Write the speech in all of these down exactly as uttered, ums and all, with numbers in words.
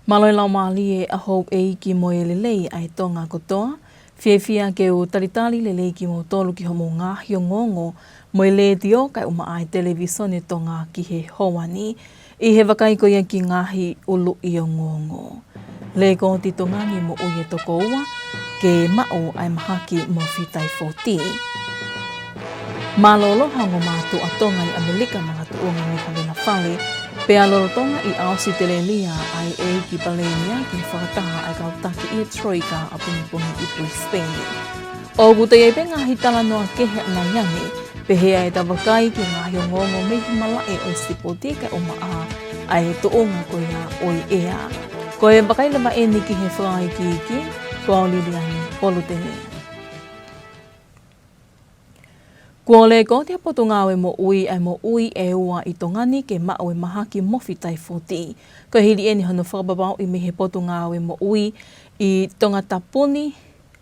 Mālō e laumālie ʻa houʻeiki mo e lelei ʻa e Tonga kotoa. Fiefia ke u talitali lelei kimoutolu ki hoʻomou ngaahi ongoongo mo e letiō kae ʻumaʻā ʻa e televīsone Tonga ki he houa ni, ʻi he vakai ko ia ki he ngaahi ʻuluʻi ongoongo. Lēkooti Tonga ni moʻui e toko ua ke maʻu ʻa e mahaki mofi taifoti. Mālōlō ha ongo mātuʻa Tonga ʻi ʻAmelika makatuʻunga mei Haʻavela Fale, pea lolotonga ʻi ʻAositelēlia ʻa e ʻEiki Palēmia ki he fakataha ʻa e kau taki ʻi he Troika ʻapongipongi ʻi Brisbane. ʻOku toe ʻi ai pē ngaahi talanoa kehe ʻanai ange, pehē ʻa e tau vakai ki he ngaahi ongoongo mei he malaʻe ʻo e sipoti kae ʻumaʻā ʻa e tuʻunga ko ia ʻo e ʻea. Ko e vakai leva eni ki he fakaikiiki, ko au Liliani Polutele. Kuo lēkooti ʻe he Potungāue Moʻui ʻa e moʻui ʻe ua ʻi Tonga ni ke maʻu e mahaki mofi taifoti. Ko e hili eni hono fakapapauʻi mei he Potungāue Moʻui ʻi Tongatapu ni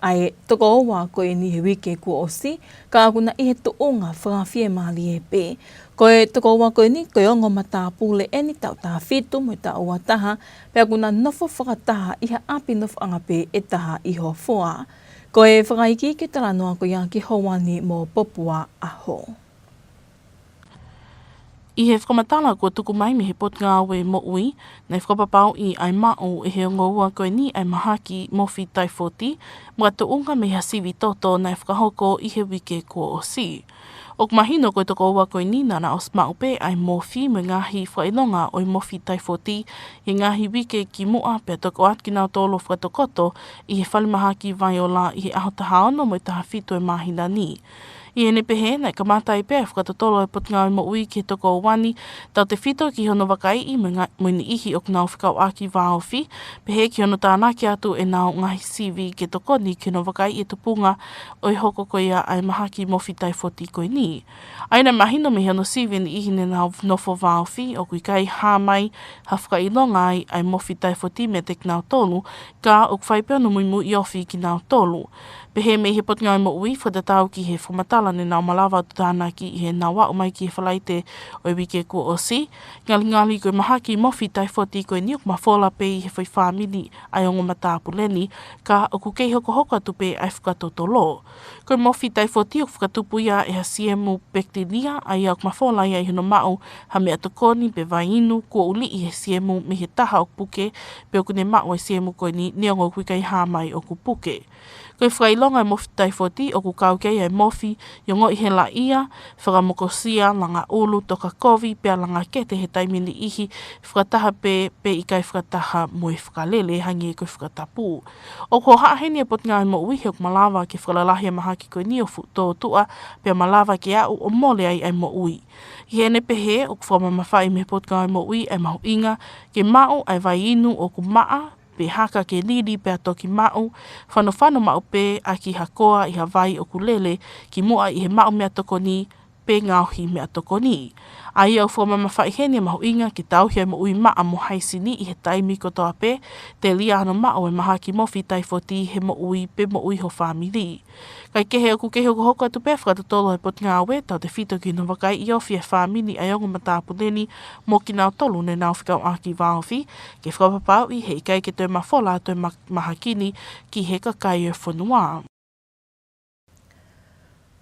ʻa e toko ua ko eni he uike kuo ʻosi, ka ʻoku na ʻi he tuʻunga fakafiemālie pē. Ko e toko ua ko eni ko e ongo matāpule eni taʻu taha fitu mo e taʻu ua taha, pea ʻoku na nofo fakataha ʻi ha ʻapi nofoʻanga pē ʻe taha ʻi Hofoa. Ko e fakaikiiki talanoa ko ia ki he houa ni mo Popua ʻAho. ʻI he fakamatala kuo tuku mai mei he Potungāue Moʻui, naʻe fakapapauʻi ʻa e maʻu ʻe he ongo ua ko eni ʻa e mahaki mofi taifoti, makatuʻunga mei ha sivi toto naʻe fakahoko ʻi he uike kuo ʻosi. ʻOku mahino ko e toko ua ko eni naʻa na ʻosi maʻu pē ʻa e mofi mo e ngaahi fakaʻilonga ʻo e mofi taifoti ʻi he ngaahi uike kimuʻa, pea toki ʻoatu kinautolu ʻo fakatokoto ʻi he falemahaki Vaiola ʻi he ʻaho taha ono mo e taha fitu ʻo e māhina ni. ʻI heʻene pehē, naʻe kamata ai pē ʻa e fakatotolo ʻa e Potungāue Moʻui ki he toko ua ni, tautefito ki hono vakaiʻi mo e nga-, mo e niʻihi ʻoku nau fekauʻaki vāofi, pehē ki hono tānaki atu ʻenau ngaahi sivi ke tokoni ki hono vakaiʻi e tupunga ʻo e hoko ko ia ʻa e mahaki mofi taifoti ko eni. ʻA ia naʻe mahino mei hono sivi e niʻihi ne nau nofo vāofi, ʻoku ʻikai hā mai ha fakaʻilonga ai ʻa e mofi taifoti meiate kinautolu, ka ʻoku fai pē hono muimui ofi kinautolu. Pehē mei he Potungāue Moʻui, fakatatau ki he fakamatala ne nau malava ʻo tānaki ʻi heʻenau aʻu mai ki he Falaite ʻo e uike kuo ʻosi, ngalingali ko e mahaki mofi taifoti ko eni ʻoku mafola pē ʻi he foʻi fāmili ʻa e ongo matāpule ni, ka ʻoku kei hokohoko atu pē ʻa e fakatotolo. Ko e mofi taifoti ʻoku fakatupu ia ʻe ha siemu pekitilia, ʻa ia ʻoku mafola ia ʻi hono maʻu ha meʻatokoni pe vai inu kuo uliʻi ʻe he siemu mei he taha ʻoku puke, pe ʻoku ne maʻu ʻa e siemu ko eni neongo ʻoku ʻikai hā mai ʻoku puke. Ko e fakaʻilonga ʻo e mofi taifoti ʻoku kau ki ai ʻa e mofi, ongoʻi helaʻia, fakamokosia, langa ʻulu, toka kovi, pea langa kete he taimi ʻe niʻihi, fakataha pē pe ʻikai fakataha mo e fakalele, hangē ko e fakatapu. ʻOku hohaʻa heni e Potungāue Moʻui he ʻoku malava ke fakalalahi ʻa e mahaki ko eni ʻo fuʻu tōtuʻa, pea malava ke aʻu ʻo mole ai ʻa e moʻui. ʻI heʻene pehē, ʻoku fakamamafaʻi mei he Potungāue Moʻui ʻa e mahuʻinga ke maʻu ʻa e vai inu ʻoku maʻa, pe haka ke lili pea toki maʻu, fanofano maʻu pē ʻaki ha koa ʻi ha vai ʻoku lele kimuʻa ʻi he maʻu meʻatokoni pe ngaohi meʻatokoni. ʻA ia ʻoku fakamamafaʻi heni e mahuʻinga ke tauhi ʻa e moʻui maʻa mo haisini ʻi he taimi kotoa pē, telia hono maʻu e mahaki mofi taifoti he moʻui pe moʻui ho fāmili. Kae kehe, ʻoku kei hokohoko atu pē ʻa e fakatotolo ʻa e Potungāue, tautefito ki hono vakaiʻi ofi ʻa e fāmili ʻa e ongo matāpule ni mo kinautolu ne nau fekauʻaki vāofi, ke fakapapauʻi he ʻikai ke toe mafola atu e ma-, mahaki ni ki he kakai ʻo e fonua.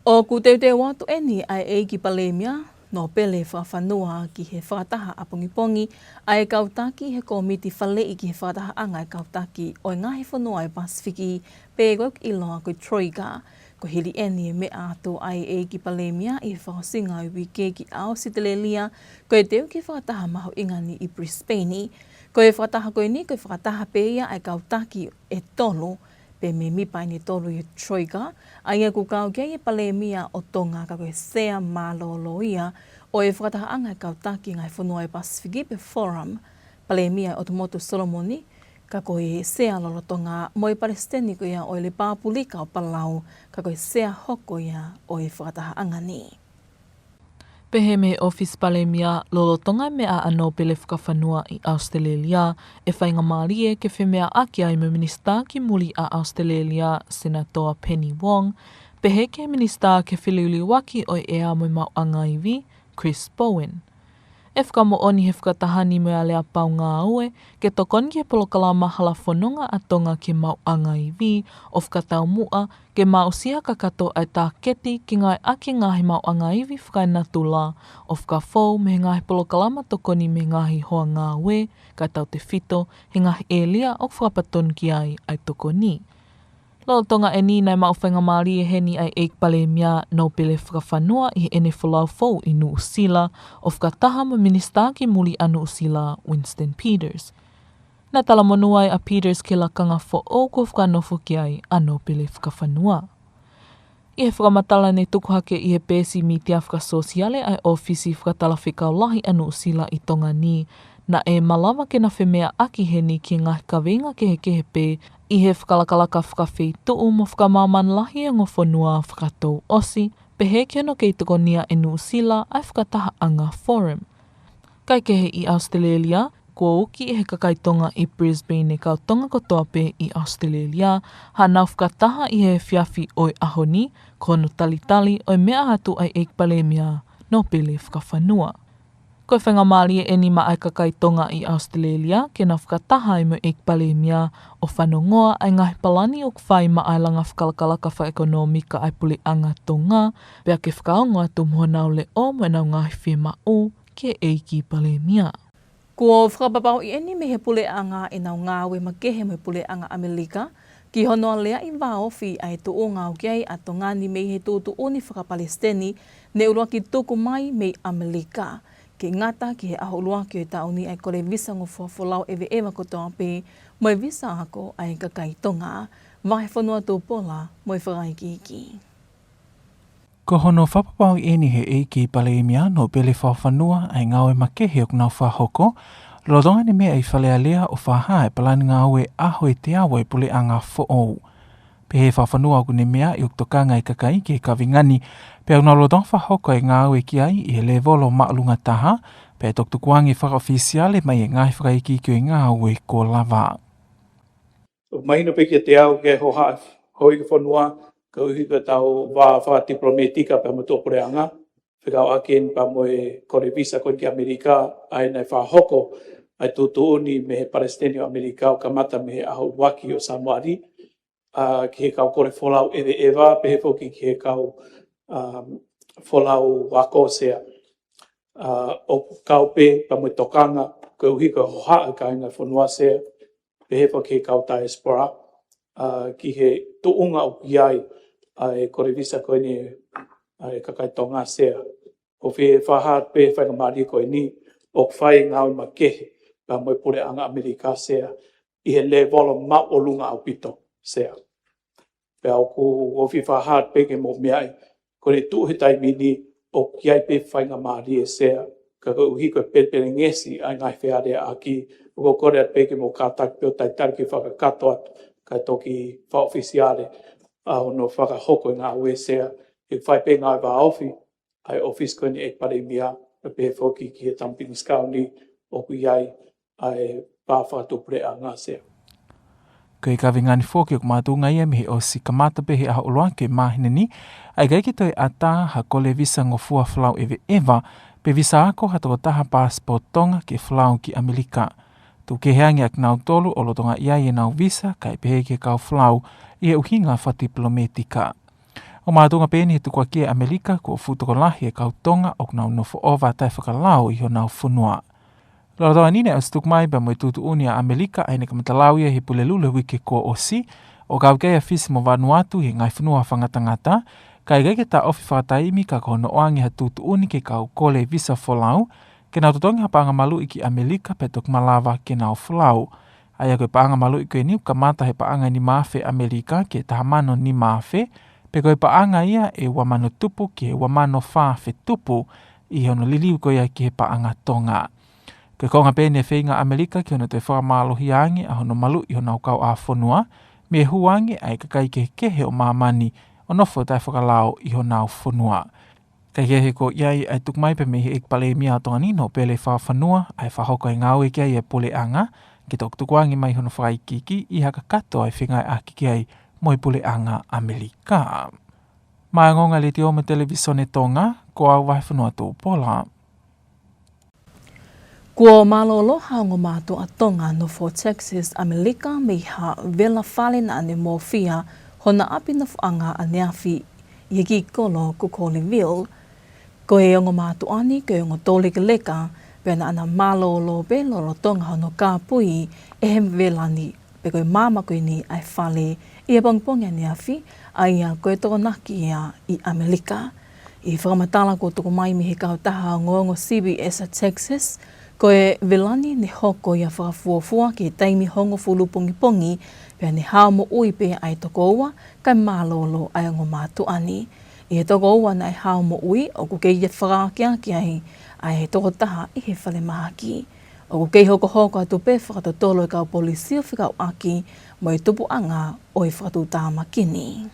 ʻOku teuteu atu eni ʻa e ʻEiki Palēmia, Nōpele Fakafanua, ki he fakataha ʻapongipongi ʻa e kau taki he Kōmiti Faleʻi ki he Fakatahaʻanga ʻa e Kau Taki ʻo e Ngaahi Fonua ʻo e Pasifiki, pe ko e ʻiloa ko e Troika. Ko e hili eni e meʻa atu ʻa e ʻEiki Palēmia ʻi he fakaʻosinga ʻo e uike ki ʻAositelēlia, ko e teu ki he fakataha mahuʻinga ni ʻi Brisbane. Ko e fakataha ko eni, ko e fakataha pē ia ʻa e kau taki ʻe tolu, pe mēmipa eni ʻe tolu ʻi he Troika, ʻa ia ʻoku kau ki ai e Palēmia ʻo Tonga ka ko e Sea mālōlō ia ʻo e Fakatahaʻanga ʻa e Kau Taki Ngaahi Fonua ʻo e Pasifiki pe Forum, Palēmia ʻOtumotu Solomone, ka ko e Sea lolotonga, mo e Palesiteni ko ia ʻo e Lepāpulika ʻo Palau, ka ko e Sea hoko ia ʻo e fakatahaʻanga ni. Pehē mei he ʻŌfisi Palēmia, lolotonga e meʻa ʻa Nōpele Fakafanua ʻi ʻAositelēlia, ʻe faingamālie ke femeʻaʻaki ai mo e Minisitā ki Muli ʻa ʻAositelēlia, Senatoa Penny Wong, pehē ki he Minisitā ki he Feliuliuaki ʻo e ʻEa mo e Maʻuʻanga Ivi, Chris Bowen. ʻE fakamoʻoni he fakataha ni mo e aleapau ngāue ke tokoni ki he polokalama Hala Fononga ʻa Tonga ki he Maʻuʻanga Ivi, ʻo fakataumuʻa ke maʻusia kakato ʻa e tāketi ke ngāueʻaki e ngaahi maʻuʻanga ivi fakaenatula, ʻo fakafou mei he ngaahi polokalama tokoni mei he ngaahi hoa ngāue, kae tautefito he ngaahi ʻēlia ʻoku fakapatonu ki ai ʻa e tokoni. Lolotonga ʻeni naʻe maʻu faingamālie heni ʻa e ʻEiki Palēmia Nōpele Fakafanua ʻi heʻene folau foʻou ʻi Nuʻusila, ʻo fakataha mo e Minisitā ki Muli ʻa Nuʻusila, Winston Peters. Naʻe talamonū ai ʻa Peters ki he lakanga foʻou kuo fakanofo ki ai ʻa Nōpele Fakafanua. ʻI he fakamatala ne tuku hake ʻi he peesi mītia fakasōsiale ʻa e ʻŌfisi Fakatalafekau Lahi ʻa Nuʻusila ʻi Tonga ni, naʻe malava ke na femeaʻaki heni ki he ngaahi kaveinga kehekehe pē ʻi he fakalakalaka fakafeituʻu mo fakamāmani lahi e ongo fonua fakatouʻosi, pehē ki hono kei tokonia ʻe Nuʻusila ʻa e fakatahaʻanga Forum. Kae kehe ʻi ʻAositelēlia, kuo uki ʻe he kakai Tonga ʻi Brisbane e kau Tonga kotoa pē ʻi ʻAositelēlia haʻanau fakataha ʻi he efiafi ʻo e ʻaho ni, ko hono talitali ʻo e meʻa atu ʻa e ʻEiki Palēmia Nōpele Fakafanua. Ko e faingamālie ʻeni maʻa e kakai Tonga ʻi ʻAositelēlia ke nau fakataha ai mo e ʻEiki Palēmia ʻo fanongoa ʻa e ngaahi palani ʻoku fai maʻa e langa fakalakalaka fakaʻekonōmika ʻa e Puleʻanga Tonga, pea ke fakaongo atu mo honau leʻo mo ʻenau ngaahi fiemaʻu ki he ʻEiki Palēmia. Kuo fakapapauʻi ʻeni mei he Puleʻanga ʻenau ngāue makehe mo e Puleʻanga ʻAmelika, ki hono aleaʻi vāofi ʻa e tuʻunga ʻoku ʻi ai ʻa Tonga ni mei he tuʻutuʻuni fakapalesiteni ne ʻuluaki tuku mai mei ʻAmelika, ke ngata ki he ʻaho ʻuluaki ʻo e taʻu ni ʻa e kole visa ngofua folau ʻeveʻeva kotoa pē, mo e visa ako ʻa e kakai Tonga. Vahefonua Tupola mo e fakaikiiki. Ko hono fakapapauʻi ʻeni he ʻEiki Palēmia Nōpele Fakafanua ʻa e ngāue makehe ʻoku nau fakahoko, lolotonga ne meʻa ʻi Fale Alea ʻo fakahā e palani ngāue ʻaho ʻe teau ʻa e puleʻanga foʻou. Pehē ʻe Fakafanua ʻoku ne meaʻi ʻoku tokanga e kakai ki he kaveinga ni, pea ʻoku nau lolotonga fakahoko e ngāue ki ai ʻi he lēvolo māʻolunga taha, pea toki tukuange fakaʻofisiale mai e ngaahi fakaikiiki ʻo e ngāue kuo lava. ʻOku mahino pē kiate au ki he hohaʻa houʻeiki fonua, koeʻuhi ko ʻetau vā fakatipilometika pea mo e tuʻa puleʻanga, fekauʻaki eni pea mo e kole visa ko eni ki ʻAmelika, ʻa ia naʻe fakahoko ʻa e tuʻutuʻuni mei he Palesiteni ʻo ʻAmelika ʻo kamata mei he ʻaho ʻuluaki ʻo Sānuali, ʻa, ki he kau kole folau ʻeveʻeva, pehē foki ki he kau, um, folau ako, Sea. ʻA, ʻoku kau pē pea mo e tokanga, koeʻuhi ko e hohaʻa e kāinga fonua, Sea, pehē foki ki he kau diaspora, ʻa, ki he tuʻunga ʻoku ʻi ai ʻa e kole visa ko eni ʻa e kakai Tonga, Sea. ʻOku ou fie fakahā pē faingamālie ko eni ʻoku fai e ngāue makehe pea mo e puleʻanga ʻAmelika, Sea, ʻi he lēvolo māʻolunga ʻaupito, Sea. Pea ʻoku ou fie fakahā pē ke mou meaʻi, ko ʻene tuʻu he taimi ni ʻoku ʻi ai pē faingamālie, Sea, ka koeʻuhi ko e pelepelengesi ʻa e ngaahi fealeaʻaki, ʻoku ou kole atu pē ke mou kātaki pē ʻo talitali ke fakakakato atu, kae toki fakaʻofisiale ʻa hono fakahoko e ngāue, Sea. ʻE fai pē ngāue vāofi ʻa e ʻōfisi ko eni ʻEiki Palēmia, pea pehē foki ki he Tama Pilinisi Kau ni ʻoku ʻi ai ʻa e vā fakatuʻupuleʻanga, Sea. Ko e kaveinga ni foki ʻoku makatuʻunga ia mei he ʻosi kamata pē he ʻaho ʻuluaki ʻo e māhina ni ʻa e ʻikai ke toe ʻatā ha kole visa ngofua folau ʻeveʻeva, pe visa ako ha tokotaha passport Tonga ke folau ki ʻAmelika. Tuku kehe ange ʻa kinautolu ʻoku lolotonga ʻi ai ʻenau visa, kae pehē ki he kau folau ʻi he ʻuhinga fakatipilometika. ʻOku makatuʻunga pē eni he tukuakiʻi ʻe ʻAmelika kuo fuʻu tokolahi e kau Tonga ʻoku nau nofo ʻova taʻefakalao ʻi honau fonua. Lolotonga ʻeni naʻe ʻosi tuku mai pea mo e tuʻutuʻuni ʻa ʻAmelika ʻa ʻene kamata lau ia ʻi he Pulelulu he uike kuo ʻosi, ʻo kau ki ai ʻa Fisi mo Vanuatu ʻi he ngaahi fonua fakangatangata, kae ʻikai ke taʻofi fakataimi ka ko hono ʻoange ha tuʻutuʻuni ki he kau kole visa folau, ke nau totongi ha paʻanga maluʻi ki ʻAmelika pea toki malava ke nau folau. ʻA ia ko e paʻanga maluʻi ko eni ʻoku kamata he paʻanga ʻe nima afe ʻAmelika ki he taha mano nima afe, pe ko e paʻanga ia ʻe ua mano tupu ki he ua mano fā afe tupu ʻi hono liliu ko ia ki he paʻanga Tonga. Ko e konga pē eni e feinga ʻa ʻAmelika ki hono toe fakamālohia ange ʻa hono maluʻi honau kauʻāfonua, mei he hū ange ʻa e kakai kehekehe ʻo māmani ʻo nofo taʻefakalao ʻi honau fonua. Kae kehe kuo ʻi ai ʻa e tuku mai pē mei he ʻEiki Palēmia ʻo Tonga ni, Nōpele Fakafanua, ʻa e fakahoko e ngāue ki ai e puleʻanga, ke toki tukuange mai hono fakaikiiki ʻi ha kakato ʻa e fengāueʻaki ki ai mo e puleʻanga ʻAmelika. Maʻá e ongoongo ʻa e Letiō mo e Televīsone Tonga, ko au Vahefonua Tupola. Kuo mālōlō ha ongo mātuʻa Tonga nofo Texas, ʻAmelika, mei ha vela fale naʻa ne mōfia hona ʻapi nofoʻanga ʻaneafi ʻi he kiʻi kolo ko Colleyville. Ko e ongo mātuʻa ni ko e ongo toulekeleka, pea naʻa na mālōlō pē lolotonga hono kāpui ʻe he vela ni, pe ko e maama ko eni ʻa e fale ʻi he pongipongi ʻaneafi, ʻa ia ko e Tokonaki ia ʻi ʻAmelika. ʻI he fakamatala kuo tuku mai mei he kautaha ongoongo C B S ʻa Texas, ko e vela ni ne hoko ia fakafuofua ki he taimi hongofulu pongipongi, pea ne hao moʻui pē ʻa e toko ua, kae mālōlō ʻa e ongo mātuʻa ni. ʻI he toko ua naʻe hao moʻui, ʻoku kei fakaakeake ai ʻa e tokotaha ʻi he falemahaki. ʻOku kei hokohoko atu pē fakatotolo ʻa e kau polisi ʻo fekauʻaki mo e tupuʻanga ʻo e fakatuʻutāmaki ni.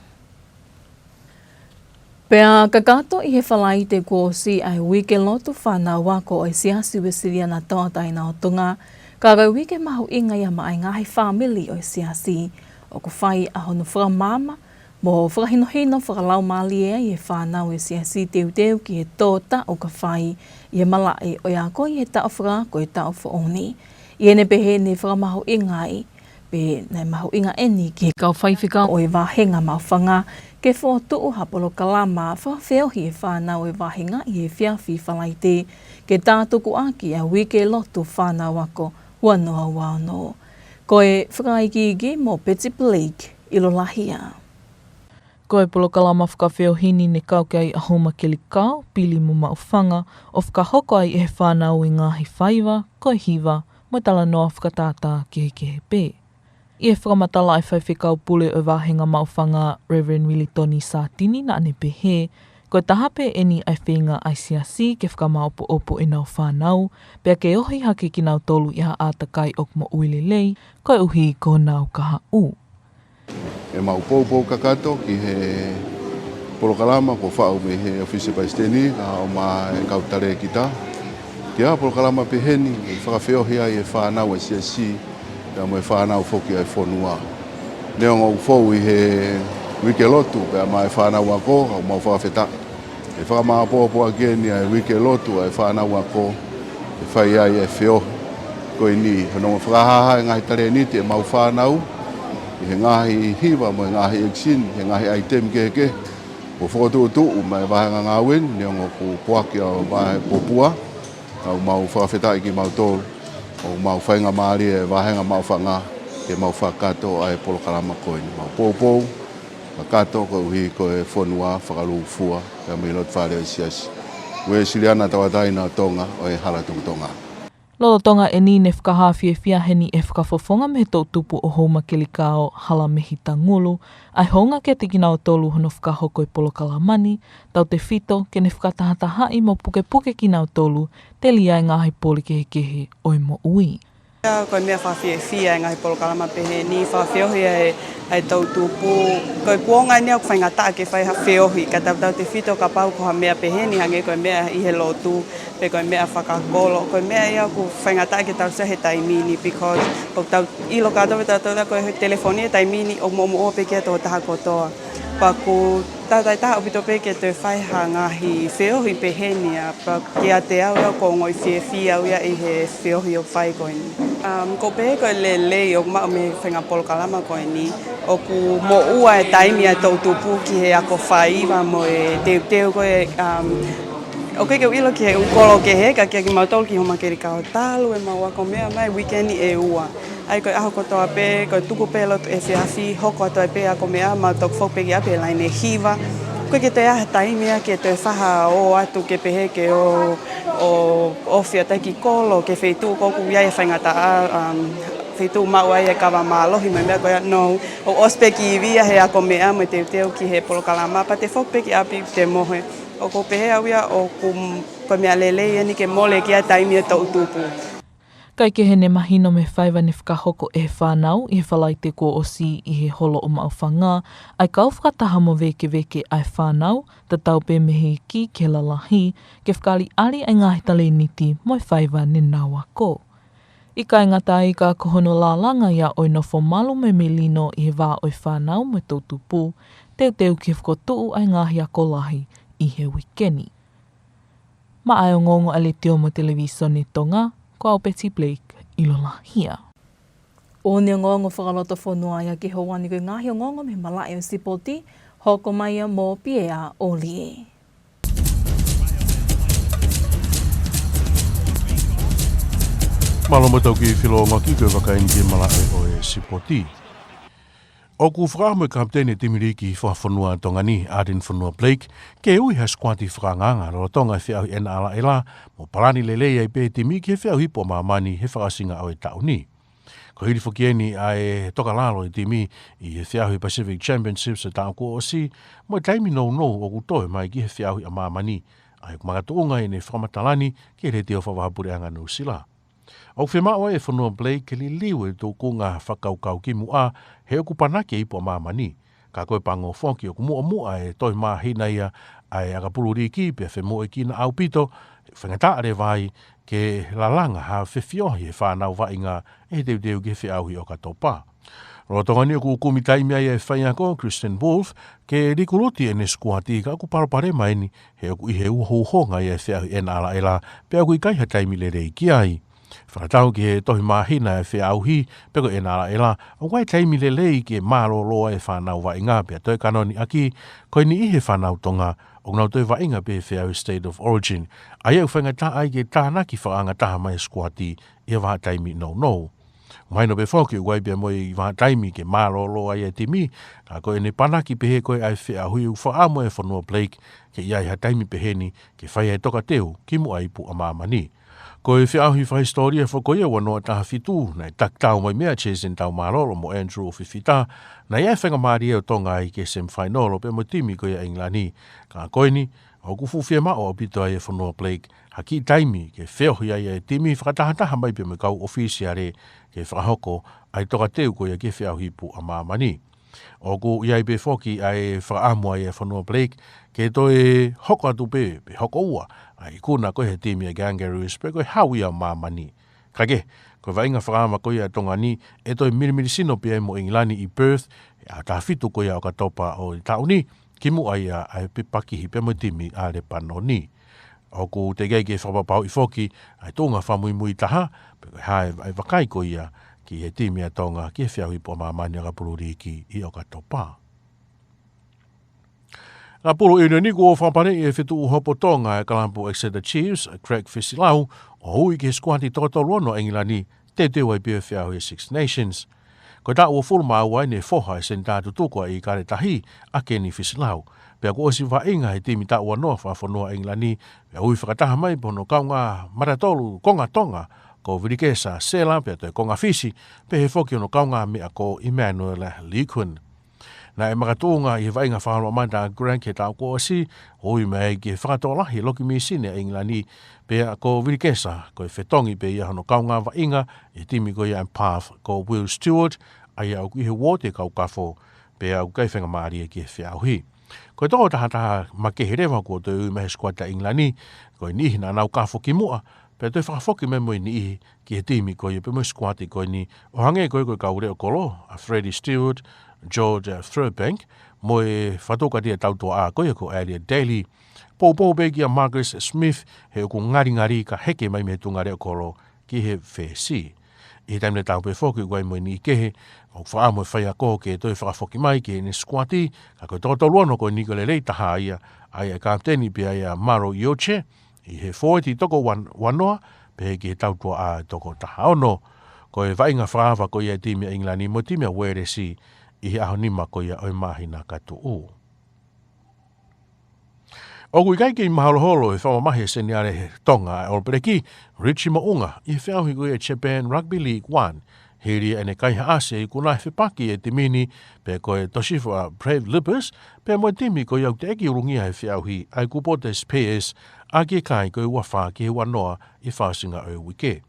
Pea kakato ʻi he Falaite kuo ʻosi ʻa e uike lotu fānau ako ʻo e Siasi Uēsiliana Tauʻatāina ʻo Tonga, ka ko e uike mahuʻinga ia maʻa e ngaahi fāmili ʻo e Siasi. ʻOku fai ʻa hono fakamaama mo fakahinohino fakalaumālie ʻa e fānau ʻo e Siasi teuteu ki he tō taʻu ka fai ʻi he malaʻe ʻo e ako ʻi he taʻu fakaako ʻo e taʻu foʻou ni. ʻI heʻene pehē naʻe fakamahuʻinga ai, pea naʻe mahuʻinga eni ki he kau faifekau ʻo e vāhenga maʻufanga ke fokotuʻu ha polokalama fakafeohi ʻa e fānau ʻo e vāhenga ʻi he efiafi Falaite ke tātukuʻaki ʻa e uike lotu fānau ako ua noa ua ono. Ko e fakaikiiki mo Betty Blake ʻi Lolahia. Ko e polokalama fakafeohi ni ne kau ki ai ʻa Houmakelikao, Pili mo Maʻufanga, ʻo fakahoko ai ʻe he fānau ʻa e ngaahi faiva, ko e hiva, mo e talanoa fakatātā kehekehe pē. ʻI he fakamatala ʻa e Faifekau Pule ʻo e Vāhenga Maʻufanga, Reverend Wilitoni Sātini, naʻa ne pehē, ko e taha pē eni ʻa e feinga ʻa e Siasi ke fakamāʻopoʻopo ʻenau fānau, pea ke ohi hake kinautolu ʻi ha ʻātakai ʻoku moʻui lelei, koeʻuhi ko honau kahaʻu. ʻE mau poupou kakato ki he polokalama kuo faʻu mei he ʻOfisi Palesiteni, kae ʻumaʻā e kau talēkita. Ki ha polokalama pehē ni, ʻe fakafeohi ai e fānau ʻa e Siasi, pea mo e fānau foki ʻa e fonua. Neongo ʻoku fou ʻi he uike lotu, pea maʻa e fānau ako, ka ʻoku mau fakafetaʻi ʻe fakamāʻopoʻopo ʻaki eni ʻa e uike lotu ʻa e fānau ako, ʻe fai ai e feohi ko eni, hono fakahāhā e ngaahi talēniti ʻemau fānau, ʻi he ngaahi hiva mo e ngaahi ekisini, he ngaahi ʻaitemi kehekehe, kuo fokotuʻutuʻu maʻa e vāhenga ngāue ni, neongo ʻoku poaki ʻa e vahe popua, ka ʻoku mau fakafetaʻi kimautolu, ʻoku mau faingamālie e vāhenga maʻufanga, ke mau fakakakato ʻa e polokalama ko eni. Mau poupou kakato koeʻuhi ko e fonua fakalūkufua, pea mo e lotu fale ʻo e Siasi Uēsiliana Tauʻatāina ʻo Tonga ʻo e Hala Tuʻi Tonga. Lolotonga eni ne fakahā fiefia heni ʻe he fakafofonga mei he toʻutupu ʻo Houmakelikao, Halamehita Ngulu, ʻa e hounga kiate kinautolu hono fakahoko e polokalama ni, tautefito ke ne fakatahatahaʻi mo pukepuke kinautolu, telia e ngaahi pole kehekehe ʻo e moʻui. Ko e meʻa fakafiefia e ngaahi polokalama pehē ni, fakafeohi ʻa e, ʻa e toʻutupu. Ko e kuonga ni ʻoku faingataʻa ke fai ha feohi, ka tautautefito kapau ko ha meʻa pehē ni hangē ko e meʻa ʻi he lotu, pe ko e meʻa fakakolo, ko e meʻa ia ʻoku faingataʻa ke tau sio he taimi ni, because ʻoku tau ʻilo kātoa pē tautolu ko e telefoni he taimi ni ʻoku moʻomoʻua pē ki he tokotaha kotoa. Pea ʻoku tauʻatāina ʻaupito pē ke toe fai ha ngaahi feohi pehē ni, ʻa pea kiate au ia ʻoku ou ongoʻi fiefia au ia ʻi he feohi ʻoku fai ko eni. Um, ʻoku ou pehē ko e lelei ʻoku maʻu mei he faʻahinga polokalama ko eni, ʻoku moʻua e taimi ʻa e toʻutupu ki he ako faiva mo e teuteu ko e, um, ʻoku ʻikai ke u ʻilo ki he ʻū kolo kehe, ka kia kimautolu ki Houmakelikao talu ʻemau ako meʻa mai uike ni ʻe ua. ʻA ia ko e ʻaho kotoa pē, ko e tuku pē lotu efiafi, hoko atu ai pē ako meʻa, mau toki foki pē ki ʻapi he laine hiva. ʻOku ʻikai ke toe ʻi ai ha taimi ia ke toe fai ha ō atu ke pehē ke ō, ō, ō ofi atu ai ki kolo, ki he feituʻu ko ē ʻoku ʻi ai e faingataʻa, um, feituʻu maʻu ai e kava mālohi mo e meʻa ko ia, no. ʻOku ʻosi pē ki ivi ia he ako meʻa mo e teuteu ki he polokalama, pea te foki pē ki ʻapi te mohe. ʻOku ou pehē au ia ʻoku, ko e meʻa lelei eni ke mole ki ai e taimi ʻa e toʻutupu. Kae kehe, ne mahino mei he faiva ne fakahoko ʻe he fānau ʻi he Falaite kuo ʻosi ʻi he holo ʻo Maʻufanga, ʻa e kau fakataha mo vēkeveke ʻa e fānau, tatau pē mei he iiki ki he lalahi, ke fakaʻaliʻali ʻa e ngaahi talēniti mo e faiva ne nau ako. ʻIkai ngata ai, ka ko hono lālanga ia ʻo e nofo malu mo e melino ʻi he vā ʻo e fānau mo e toʻutupu, teuteu ki he fokotuʻu ʻa e ngaahi ako lahi ʻi he uike ni. Maʻa e Ongoongo ʻa e Letiō mo e Televīsone Tonga, ko Pau Betty Blake ʻi Lolahia. ʻOku ongoongo fakalotofonua ia ki he ʻaho ni ko e ngaahi ongoongo mei he malaʻe ʻo e sipoti, hoko mai ia mo Piea ʻOlie. Mālō mo tau ki filonga ki he vakai ki he malaʻe ʻo e sipoti. ʻOku fakaʻamu e kapiteni e timi liki fakafonua Tonga ni, Ardern Fonua Blake, ke ui ha sikuati fakaangaanga lolotonga e feʻauhi N R L, mo palani lelei ai pē e timi ki he feʻauhi ipu ʻa māmani he fakaʻosinga ʻo e taʻu ni. Ko e hili foki eni ʻa e tokalalo e timi ʻi he feʻauhi Pacific Championships e taʻu kuo ʻosi, mo e taimi nounou ʻoku toe mai ki he feʻauhi ʻa māmani, ʻa ia ʻoku makatuʻunga ʻene fakamatala ni ki he Letiō Fakavahaʻapuleʻanga Nuʻusila. ʻOku fiemaʻu ai ʻe Fonua Blake ke liliu e tūkunga fakakaukau kimuʻa, he ʻoku panaki e ipu ʻa māmani. Ka ko e pango foki ʻoku muʻomuʻa e tohi māhina ia ʻa e ʻakapulu liki pea femoʻuekina ʻaupito, faingataʻa leva ai ke lalanga ha fefiohi he fānau vaʻinga ʻe he teuteu ki he feʻauhi ʻOkatopa. Lolotonga ni ʻoku kumi taimi ai e faiako Kristian Woolf ke likuluti ʻene sikuati, ka ʻoku palopalema eni he ʻoku ʻi he uhouhonga ia e feʻauhi N R L, pea ʻoku ʻikai ha taimi lelei ki ai. Fakatau ki he tohi māhina e feʻauhi, pe ko e N R L, ʻoku ʻi ai e taimi lelei ke mālōlō ai e fānau vaʻinga pea toe kanoni ʻaki, ko e niʻihi e fānau Tonga ʻoku nau toe vaʻinga pē he feʻauhi State of Origin, ʻa ia ʻoku faingataʻa ai ke tānaki fakaangataha mai e sikuati ʻi ha vahaʻa taimi nounou. Mahino pē foki ʻoku ʻi ai pē mo e vahaʻa taimi ke mālōlō ai e timi, ka ko ʻene panaki pehē ko ē ʻa e feʻauhi, ʻoku fakaʻamu ʻe Fonua Blake ke ʻi ai ha taimi pehē ni ke fai ai e tokateu kimuʻa e ipu ʻa māmani. Ko e feʻauhi fakahisitōlia foki ko ia ua noa taha fitu, naʻe taki tau mai mei ai ʻa Jason Taumalolo mo Andrew Fifita, naʻe ʻi ai e faingamālie ʻo Tonga ai ki he semifinal pea mo e timi ko ia ʻa ʻIngilani. Ka ko eni, ʻoku fuʻu fiemaʻu ʻaupito ai ʻe Fonua Blake ha kiʻi taimi ke feohi ai e timi, fakatahataha mai pē mo e kau ʻōfisiale, ke fakahoko ai e tokateu ko ia ki he feʻauhi ipu ʻa māmani. ʻOku ʻi ai pē foki ʻa e fakaʻamu ai ʻa Fonua Blake ke toe hoko atu pē, pe hoko ua ʻa e ikuna ko ē he timi ʻa e Kangaroos, pe ko e hau ia ʻo māmani. Kae kehe, ko e vaʻinga fakaava ko ia ʻa Tonga ni, ʻe toe milimili sino pē ai mo ʻIngilani ʻi Perth he ʻaho taha fitu ko ia ʻo ʻOkatopa ʻo e taʻu ni, kimuʻa ia ʻa e pakihi pea mo e timi ʻa Lepanoni. ʻOku teʻeki ai ke fakapapauʻi foki ʻa e tuʻunga fakamuimui taha, pe ko e hā e vakai ko ia ki he timi ʻa Tonga ki he feʻauhi ipu ʻa māmani ʻakapulu liki ʻi ʻOkatopa. ʻAkapulu ʻiunioni, kuo fakapaleʻi ʻe he fetuʻu hopo Tonga e kalapu Exeter Chiefs, Craig Fisilau, ʻo ui ki he sikuati toko tolu ono ʻa ʻIngilani, teuteu ai pē he feʻauhi Six Nations. Ko e taʻu uofulu mā ua eni e foha e senitā tutuku ʻa ʻIkale Tahi, ʻa Kenny Fisilau. Pea kuo ʻosi vaʻinga he timi taʻu ua noa fakafonua ʻa ʻIngilani, pea ui fakataha mai pē hono kaungā matatolu konga Tonga, ko Vilikesa Sela, pea toe konga Fisi, pehē foki hono kaungāmeʻa ko Emmanuel Leeuwken. Naʻe makatuʻunga ʻi he vaʻinga fakalaumālie ʻa Craig he taʻu kuo ʻosi, ʻo ui mai ai ke fakatokolahi e loki mīsini ʻa ʻIngilani, pea ko Vilikesa, ko e fetongi pē ia hono kaungā vaʻinga ʻi he timi ko ia ʻa e Bath, ko Will Stewart, ʻa ia ʻoku ʻi he uooti e kau kafo, pea ʻoku ʻikai faingamālie ki he feʻauhi. Ko e toko taha taha makehe leva kuo toe ui mai he sikuati ʻa ʻIngilani, ko e niʻihi naʻa nau kafo kimuʻa, pea toe fakafoki mai mo e niʻihi ki he timi ko ia pea mo e sikuati ko eni, ʻo hangē ko ia ko e kau leʻo kolo, ʻa Freddie Stewart, George, ʻa, Furbank, mo e fakatoukatia tautuaʻa ko ia ko Elliot Daly. Poupou pē kia Marcus Smith, he ʻoku ngalingali ka heke mai mei he tuʻunga leʻo kolo ki he fesi. ʻI he taimi tatau pē foki ʻoku ʻi ai mo e niʻihi kehe ʻoku fakaʻamu e faiako ke toe fakafoki mai ki heʻene sikuati, ka ko e toko tolu ono ko eni ko e lelei taha ia, ʻa ia e kapiteni pē ia ʻa Maro Ioche, ʻi he fōueti toko ua noa, pehē ki he tautuaʻa toko taha ono. Ko e vaʻinga fakaava ko ia e timi ʻa ʻIngilani mo e timi ʻa Uēlesi ʻi he ʻaho nima ko ia ʻo e māhina ka tuʻu. ʻOku ʻikai kei maholoholo e fakamamahi e seniale Tonga ʻa e ʻOlopeleki, Richie Moʻunga, ʻi he feʻauhi ko ia Japan Rugby League One, hili ʻene kaihaʻasi e ikuna he fepaki e timi ni, pe ko e Toshiba Brave Leopards, pea mo e timi ko ia ʻoku teʻeki ulungia he feʻauhi, ʻa e Kupoto Spears, ʻaki e kai ko e ua fā ki he ua noa ʻi he fakaʻosinga ʻo e uike.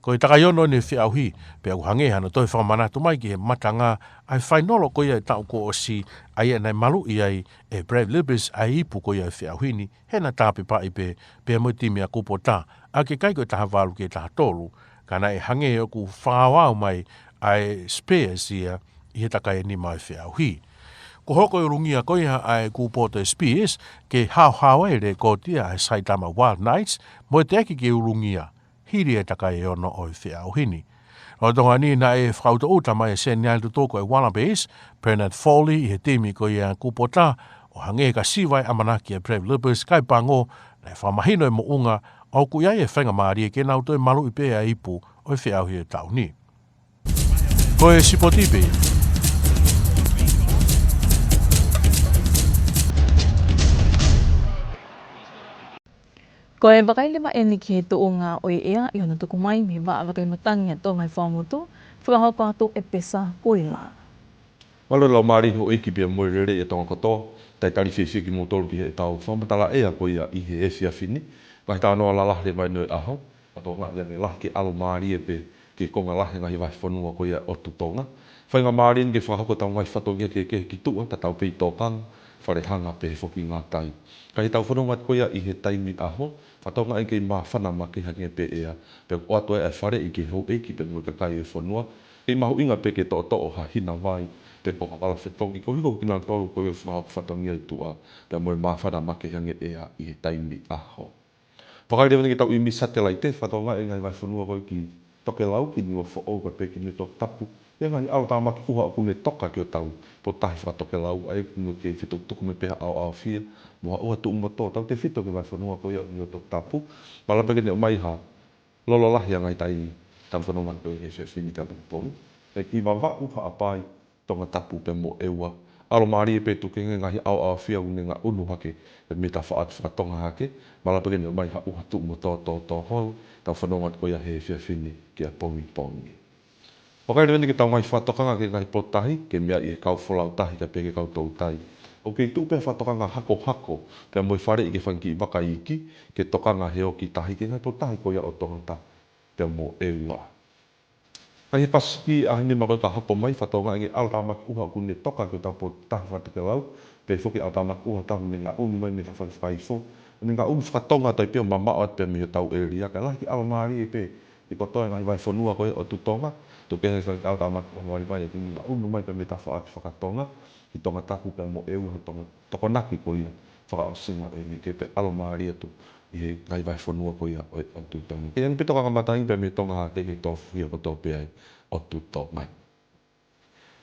Ko e takai ono eni e feʻauhi, pea ʻoku hangē hano toe fakamanatu mai ki he matanga ʻa e fainolo ko ia e taʻu kuo ʻosi, ʻa ia naʻe maluʻi ai ʻe Brave Leopards ʻa e ipu ko ia e feʻauhi ni, he naʻe tāpepaʻi pē pea mo e timi ʻa Kupota, ʻaki e kai ko e taha valu ki he taha tolu, ka naʻe hangē ʻoku fakaʻaoʻao mai ʻa e Spears ia ʻi he takai e nima e feʻauhi. Kuo hoko e ulungia ko ia ʻa e Kupoto Spears ke haohaoa e lekooti ʻa e Saitama Wild Knights, mo e teʻeki ke ulungia hili e takai ʻe ono ʻo e feʻauhi ni. Lolotonga ni naʻe fakautuutu mai e senior tutuku ʻa e Wallabies, Bernard Foley, ʻi he timi ko ia Kubota, ʻo hangē ka siva e ʻamanaki ʻa e Brave Leopards kae pango, naʻe fakamahino e moʻunga ʻoku ʻi ai e faingamālie ke nau toe maluʻi pē ʻa e ipu ʻo e feʻauhi ʻo e taʻu ni. Ko e sipoti pē. Ko e vakai leva eni ki he tuʻunga ʻo e ʻea ʻi hono tuku mai mei he Vaʻa Vakai Matangi ʻa Tonga ʻi Fuaʻamotu, fakahoko atu ʻe Pesa Kuila. Mālō e laumālie houʻeiki pea mo e lelei ʻa Tonga kotoa, talitali fiefia kimoutolu ki heʻetau fakamatala ʻea ko ia ʻi he efiafi ni, ngaahi talanoa lalahi leva ʻi he ʻaho, fakatokangaʻi ange lahi ke ʻalomālie pē ki he konga lahi e ngaahi vahefonua ko ia ʻo e ʻotu Tonga. Faingamālie eni ke fakahoko ʻetau ngaahi fatongia kehekehe ki tuʻa, tatau pē ʻi tōkanga, fale hanga pē he foki ngātai. Ka ʻi heʻetau fononga ko ia ʻi he taimi ʻaho, fakatokangaʻi ke māfana makehe ange pē ʻea, pea ʻoatu ai e faleʻi ki he houʻeiki pea mo e kakai ʻo e fonua, ke mahuʻinga pē ke toʻotoʻo ha hina vai, pe ko ha vala fetongi, koeʻuhi ko kinautolu ko ia ʻoku fakahoko fatongia ʻi tuʻa, pea mo e māfana makehe ange ʻea ʻi he taimi ʻaho. Vakai leva eni ki heʻetau ʻimi satelaite, fakatokangaʻi e ngaahi vahefonua ko ia ki tokelau, ki Niuafoʻou kae pehē ki Niuatoputapu, ʻi he ngaahi ʻalu tāmaki ʻuha ʻoku ne toka ki hotau potutahi fakatokelau, ʻa ia ʻoku ne kei fetukutuku mai pē ha ʻaoʻaofia mo ha ʻuha tuʻumotu, tautefito ki he vahefonua ko ia ʻo Niuatoputapu, mālō pē ke ne ʻomai ha lolo lahi ʻa e ngaahi taimi ʻi heʻetau fononga ko ia he efiafi ni kae pongipongi. Pea ki Vavaʻu, Haʻapai, Tongatapu pea mo ʻEua, ʻalomālie pē tuku ki he ngaahi ʻaoʻaofia ʻoku ne ngaʻunu hake mei he tafaʻaki fakatonga hake, mālō pē ke ne ʻomai ha ʻuha tuʻumotu tōtōholo, ʻetau fononga ko ia he efiafi ni ki ʻapongipongi. Vakai leva eni ki heʻetau ngaahi fakatokanga ki he ngaahi potutahi, ke meaʻi ʻe he kau folau tahi kae pehē ki he kau toutai. ʻOku kei tuʻu pē fakatokanga hakohako pea mo e faleʻi ki he fanga kiʻi vaka iiki, ke tokanga he oki tahi ki he ngaahi potutahi ko ia ʻo Tongatapu pea mo ʻEua. Ka ʻi he Pasifiki ʻaho nima ko ia ka hoko mai, fakatokangaʻi e ngaahi ʻalu tāmaki ʻuha ʻoku ne toka ki hotau potutahi fakatokelau, pehē foki e ʻalu tāmaki ʻuha ʻoku ne ngaʻunu mai mei he fale fakaifo, ʻoku ne ngaʻunu fakatonga taʻu pē ʻo mamaʻo atu pē mei hotau ʻēlia, kae lahi e ʻalomālie pē ʻi he kotoa e ngaahi vahefonua ko ia ʻo e ʻotu Tonga, tuku kehe e fanga ʻalu tāmaki ʻuha vaivai ʻoku ne ngaʻunu mai pē mei he tafaʻaki fakatonga, ki Tongatapu pea mo ʻEua, Tonga, Tokonaki ko ia fakaʻosinga ʻo e uike, pea ʻalomālie atu ʻi he ngaahi vahefonua ko ia ʻo e ʻotu Tonga. Ke ʻi ai pē tokanga matangi pea mei Tonga Hahake ki he tofiʻa kotoa pē ʻa e ʻotu Tonga.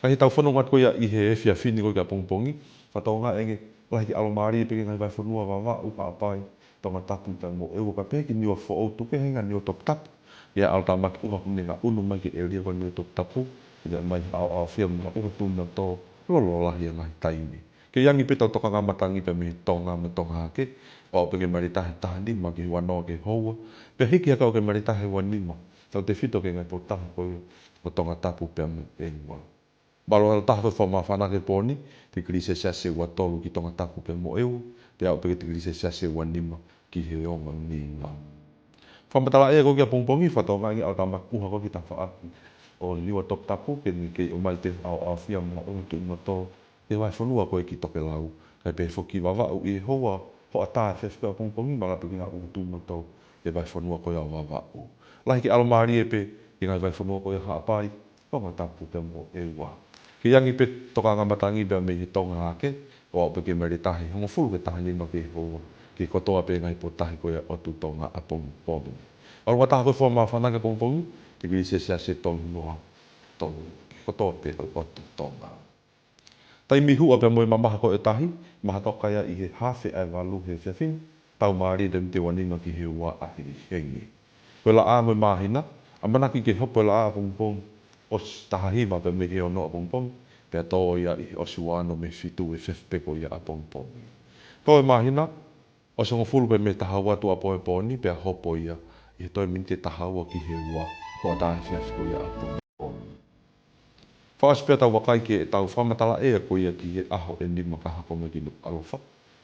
Ka ʻi heʻetau fononga ko ia ʻi he efiafi ni ko ia ki ʻapongipongi, fakatokangaʻi ange lahi e ʻalomālie pē ki he ngaahi vahefonua Vavaʻu, Haʻapai, Tongatapu pea mo ʻEua kae pehē ki Niuafoʻou, tuku kehe ki Niuatoputapu, ʻi he ʻalu tāmaki ʻuha ʻoku ne ngaʻunu mai ki he ʻēlia ko ia ʻo Niuatoputapu, ʻi he ʻomai ha ʻaoʻaofia mo ha ʻuha tuʻumotu, lolo lahi e ngaahi taimi. Ke ʻi ai ange pē ʻetau tokanga matangi pea mei Tonga mo Tonga Hahake, ʻo aʻu pē ki he maile tahi taha nima ki he ua noa ki he houa, pea hiki hake ʻo aʻu ki he maile tahi ua nima, tautefito ki he ngaahi potutahi ko ia ʻo Tongatapu pea mo ʻEua. Mālō e ʻalu taha ko e fakamāfana ki he pō ni, tikilī selesiasi ʻe ua tolu ki Tongatapu pea mo ʻEua, pea aʻu pē ki he tikilī selesiasi ʻe ua nima ki he ongo nima. Fakamatala ʻea ko ia ki ʻapongipongi, fakatokangaʻi e ngaahi ʻalu tāmaki ʻuha ko ia ki he tafaʻaki ʻo Niuatoputapu, ke ne kei ʻomai pē ha ʻaoʻaofia mo ha ʻuha tuʻumotu ki he vahefonua ko ia ki tokelau, kae pehē foki ki Vavaʻu ʻi he houa hoʻatā efiafi ki ʻapongipongi, mālō pē ke ngaʻunu tuʻumotu ki he vahefonua ko ia ʻo Vavaʻu. Lahi e ʻalomālie pē ki he ngaahi vahefonua ko ia Haʻapai, Tongatapu pea mo ʻEua. Ke ʻi ai ange pē tokanga matangi pea mei he Tonga Hahake, ʻo aʻu pē ki he maile tahi hongofulu ki he taha nima ki he houa, ki he kotoa pē ngaahi potutahi ko ia ʻo e ʻotu Tonga ʻapongipongi. ʻAlu ange taha ko e fakamāfana ki ʻapongipongi, tikilī selesiasi ʻe tolu noa, tolu, ki he kotoa pē ʻotu Tonga. Taimi huʻa pea mo e mamaha ko ia ʻo e tahi, maha toka ia ʻi he hafe ʻa e valu he efiafi ni, tau mālie taimi te ua nima ki he ua ʻahiʻahi. Ko e laʻā mo e māhina, ʻamanaki ke hopo e laʻā ʻapongipongi ʻosi taha hiva pea mei he ono ʻapongipongi, pea tō ia ʻi he ʻosi ua ono mei he fitu he efiafi pē ko ia ʻapongipongi. Ko e māhina, ʻosi hongofulu pē mei he taha ua tuʻuapō he pō ni, pea hopo ia ʻi he toe miniti ʻe taha ua ki he ua hoʻatā efiafi ko ia ʻapongipongi. Fakaʻosi pē ʻetau vakai ki heʻetau fakamatala ʻea ko ia ki he ʻaho ʻe nima ka hoko mai ki Nukuʻalofa,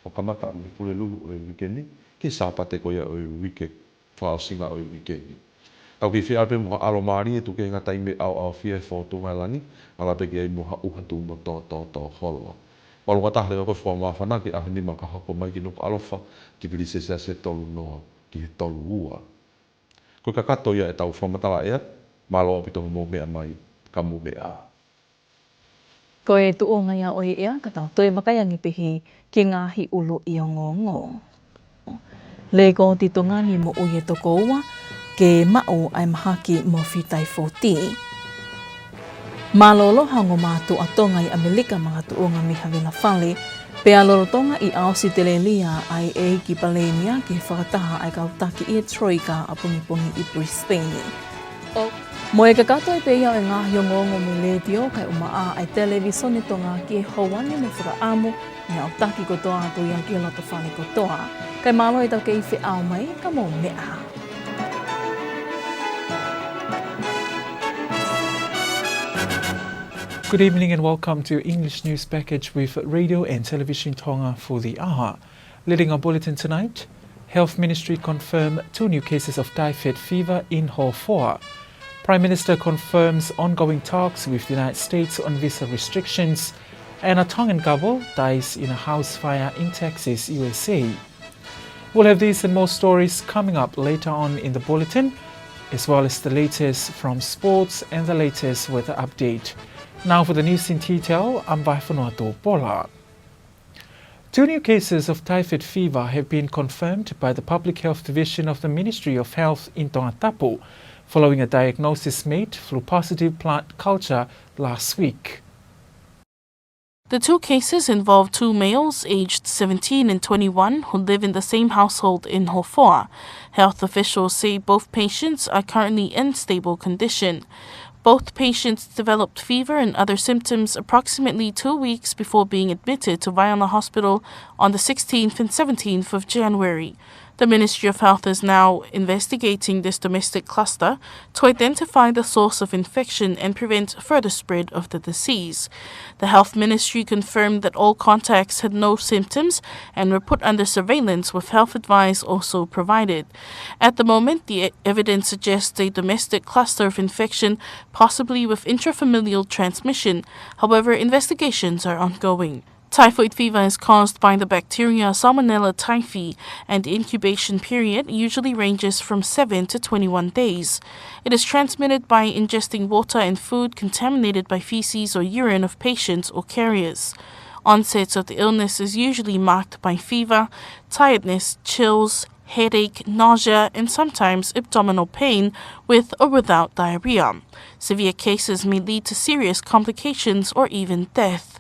ʻo kamata mei he Pulelulu ʻo e uike ni ki he Sāpate ko ia ʻo e uike fakaʻosinga ʻo e uike ni. Tau kei fie ʻalu pē mo ha ʻalomālie tuku kehe e ngaahi taimi ʻaoʻaofia he fōtunga ʻo e langi, mālō pē ke ʻi ai mo ha ʻuha tuʻumotu tōtōholo. ʻAlu ange taha leva ko e fakamāfana ki he ʻaho ʻe nima ka hoko mai ki Nukuʻalofa, tikilī selesiasi ʻe tolu noa ki he tolu ua. Ko e kakato ia ʻetau fakamatala ʻea, mālō ʻaupito hoʻomou meʻa mai, ka mou meʻa ā. Ko e tuʻunga ia ʻo e ʻea, ka tau toe vakai ange pē ki he ngaahi ʻuluʻi ongoongo. Lekooti Tonga ni moʻui ʻe toko ua, ke maʻu ʻa e mahaki mo fitaifooti. Mālōlō ha ongo mātuʻa Tonga ʻi ʻAmelika makatuʻunga mei Haʻavela Fale, pea lolotonga ʻi ʻAositelēlia ʻa e ʻEiki Palēmia ke fakataha ʻa e kau taki ʻi he Troika ʻapongipongi ʻi Brisbane. Mo e kakato ē pē ia ʻo e ngaahi ongoongo mei he Letiō kae ʻumaʻā ʻa e Televīsone Tonga ki he houa ni mo e fakaʻamu, meʻa ʻoku taki kotoa atu ia ki he loto fale kotoa. Kae mālō e tau kei feʻao mai, ka mou meʻa ā. Good evening and welcome to English News Package with Radio and Television Tonga for the hour. Leading our bulletin tonight, Health Ministry confirm two new cases of typhoid fever in Hofoa. Prime Minister confirms ongoing talks with the United States on visa restrictions. And a Tongan couple dies in a house fire in Texas, U S A. We'll have these and more stories coming up later on in the bulletin, as well as the latest from sports and the latest weather update. Now for the news in detail, I'm Vaifanua Topola. Two new cases of typhoid fever have been confirmed by the Public Health Division of the Ministry of Health in Tongatapu, following a diagnosis made through positive blood culture last week. The two cases involve two males aged seventeen and twenty-one who live in the same household in Hofoa. Health officials say both patients are currently in stable condition. Both patients developed fever and other symptoms approximately two weeks before being admitted to Vaiana Hospital on the sixteenth and seventeenth of January. The Ministry of Health is now investigating this domestic cluster to identify the source of infection and prevent further spread of the disease. The Health Ministry confirmed that all contacts had no symptoms and were put under surveillance, with health advice also provided. At the moment, the e-, evidence suggests a domestic cluster of infection, possibly with intrafamilial transmission. However, investigations are ongoing. Typhoid fever is caused by the bacteria Salmonella typhi, and the incubation period usually ranges from seven to twenty-one days. It is transmitted by ingesting water and food contaminated by feces or urine of patients or carriers. Onset of the illness is usually marked by fever, tiredness, chills, headache, nausea, and sometimes abdominal pain, with or without diarrhea. Severe cases may lead to serious complications or even death.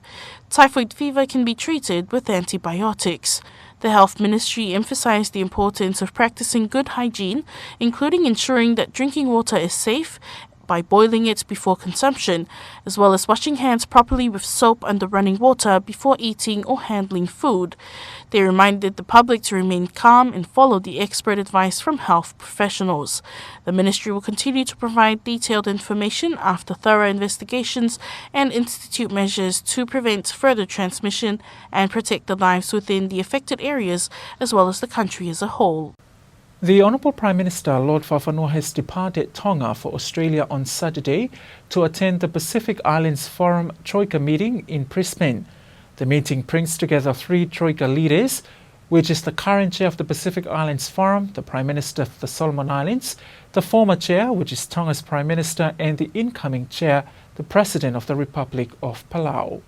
Typhoid fever can be treated with antibiotics. The Health Ministry emphasized the importance of practicing good hygiene, including ensuring that drinking water is safe by boiling it before consumption, as well as washing hands properly with soap under running water before eating or handling food. They reminded the public to remain calm and follow the expert advice from health professionals. The ministry will continue to provide detailed information after thorough investigations and institute measures to prevent further transmission and protect the lives within the affected areas, as well as the country as a whole. The Honourable Prime Minister, Lord Fakafanua, has departed Tonga for Australia on Saturday to attend the Pacific Islands Forum Troika meeting in Brisbane. The meeting brings together three Troika leaders, which is the current chair of the Pacific Islands Forum, the Prime Minister of the Solomon Islands, the former chair, which is Tonga's Prime Minister, and the incoming chair, the President of the Republic of Palau.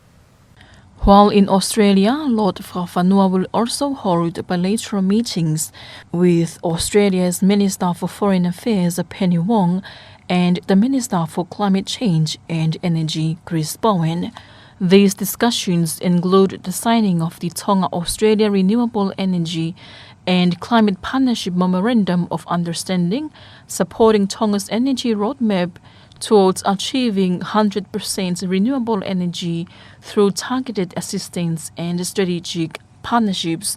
While in Australia, Lord Fakafanua will also hold bilateral meetings with Australia's Minister for Foreign Affairs, Penny Wong, and the Minister for Climate Change and Energy, Chris Bowen. These discussions include the signing of the Tonga-Australia Renewable Energy and Climate Partnership Memorandum of Understanding, supporting Tonga's energy roadmap towards achieving hundred percent renewable energy through targeted assistance and strategic partnerships.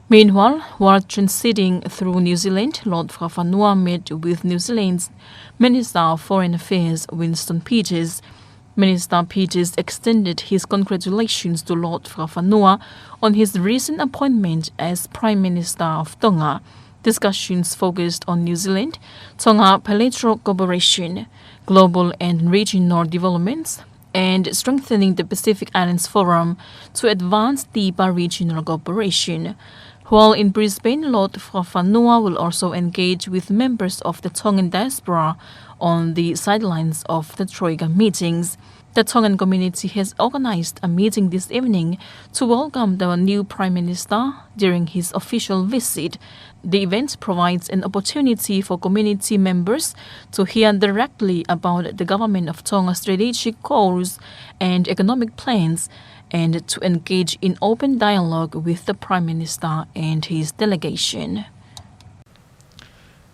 Meanwhile, while transiting through New Zealand, Lord Fakafanua met with New Zealand's Minister of Foreign Affairs, Winston Peters. Minister Peters extended his congratulations to Lord Fakafanua on his recent appointment as Prime Minister of Tonga. Discussions focused on New Zealand, Tonga bilateral cooperation, global and regional developments, and strengthening the Pacific Islands Forum to advance deeper regional cooperation. While in Brisbane, Lord Fakafanua will also engage with members of the Tongan diaspora on the sidelines of the Troika meetings. The Tongan community has organized a meeting this evening to welcome the new Prime Minister during his official visit. The event provides an opportunity for community members to hear directly about the Government of Tonga's strategic goals and economic plans, and to engage in open dialogue with the Prime Minister and his delegation.